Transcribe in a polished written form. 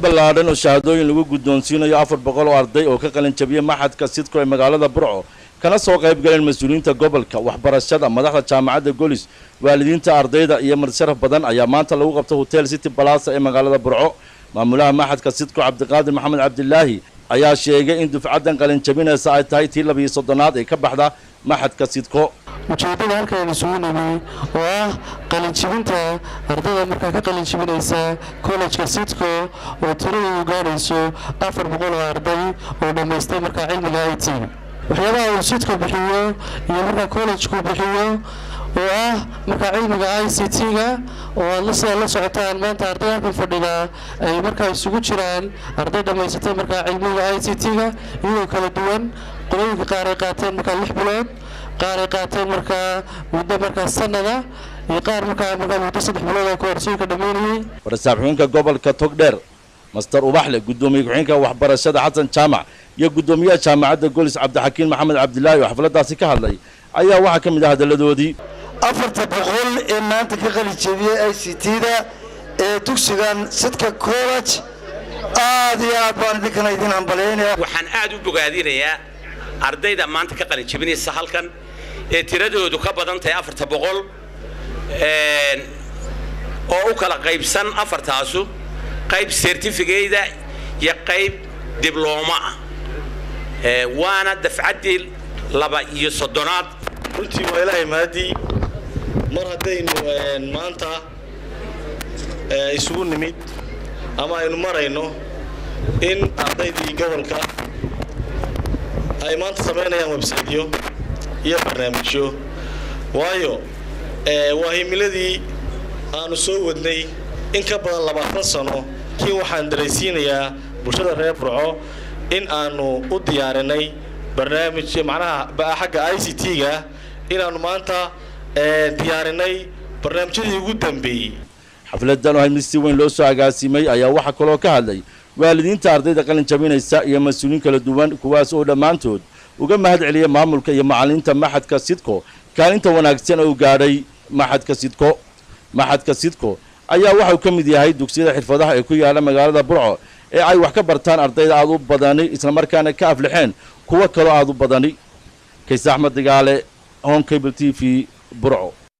Ballaadhan oo shahaadooyin lagu guddoonsiinayo 400 oo arday oo ka qalin jabiyey machadka Sidco ee magaalada Burco, kana soo qayb galeen mas-uuliyiinta gobolka, waxbarashada, madaxda jaamacadda Golis, waalidiinta ardayda iyo marti-sharaf badan, ayaa maanta lagu qabtay Hotel City Plaza ee magaalada Burco. Maamulaha machadka Sidco, Cabdiqaadir Maxamed Cabdilaahi, ayaa sheegay in dufcaddan qalin jabinaysa ay tahay tii 32aad ee ka baxda machadka Sidco. Ujeeddada halkan isugu nimi oo ah qalinjibinta ardayda markaa ka qalinjibinaysa kollejka Sidco oo tiradoodu gaadhayso 400 oo arday oo dhammaystay markaa cilmiga IT, waxyaabaha uu Sidco bixiyo iyo markaa kollejku bixiyo oo ah markaa cilmiga ICT-ga, oo aad la sidaa la socotaan maanta arday halkan fadhida ay markaa isugu jiraan arday dhammaysatay markaa cilmiga ICT-ga, iyagoo kala duwan, qolooyinka qaar ay qaateen markaa 6 bilood, qaar ay qaateen markaa muddo markaa sanada, iyo qaar markaa muddo 3 bilood oo koorsooyinka dhammaynayay. Barasaab xubinka gobolka Togdheer, Master Ubaxle, guddoomiye ku-xigeenka waxbarashada Xasan Jaamac iyo guddoomiyaha jaamacadda Golis, Cabdixakiin Maxamed Cabdilaahi, oo xafladdaasi ka hadlay ayaa waxaa ka mid ah hadalladoodii. 400 ee maanta ka qalin jebiyey ICT-da ee dugsigan Sidco College, aad iyo aad baan idinkana idin hambalyaynaya. Waxaan aad u bogaadinayaa ardayda maanta ka qalin jebinaysa halkan ee tiradoodu ka badan tahay 400, oo u kala qaybsan afartaasu qayb certificate iyo qayb diblooma ah, waana dafcaddii 32aad. Runtii waa Ilaahay mahadii mar haddaynu maanta isugu nimid ama aynu marayno in ardaydii gobolka ay maanta samaynayaan websiteyo iyo barnaamijyo, waayo waa himiladii aanu soo wadnay in ka badan 20 sano. Laakiin waxaan daraysiinayaa bulshada reer Burco in aanu u diyaarinay barnaamij, macnaha xagga ICT-ga, inaanu maanta diyaarinay barnaamijyadii ugu dambeeyey. Xafladan oo mid si weyn loo soo agaasimay ayaa waxaa kaloo ka hadlay waalidiinta ardayda qalin jabinaysa iyo mas-uuliyiin kala duwan, kuwaas oo dhammaantood uga mahad celiyay maamulka iyo macallimiinta machadka Sidco kaalinta wanaagsan oo gaadhay machadka Sidco. Machadka Sidco ayaa waxauu ka mid yahay dugsiyada xirfadaha ee ku yaala magaalada Burco ee ay wax ka bartaan ardayda aad u badani, islamarkaana ka aflixeen kuwo kaloo aad u badani. Kayse Axmed Digaale, Horn Cable TV, Burco.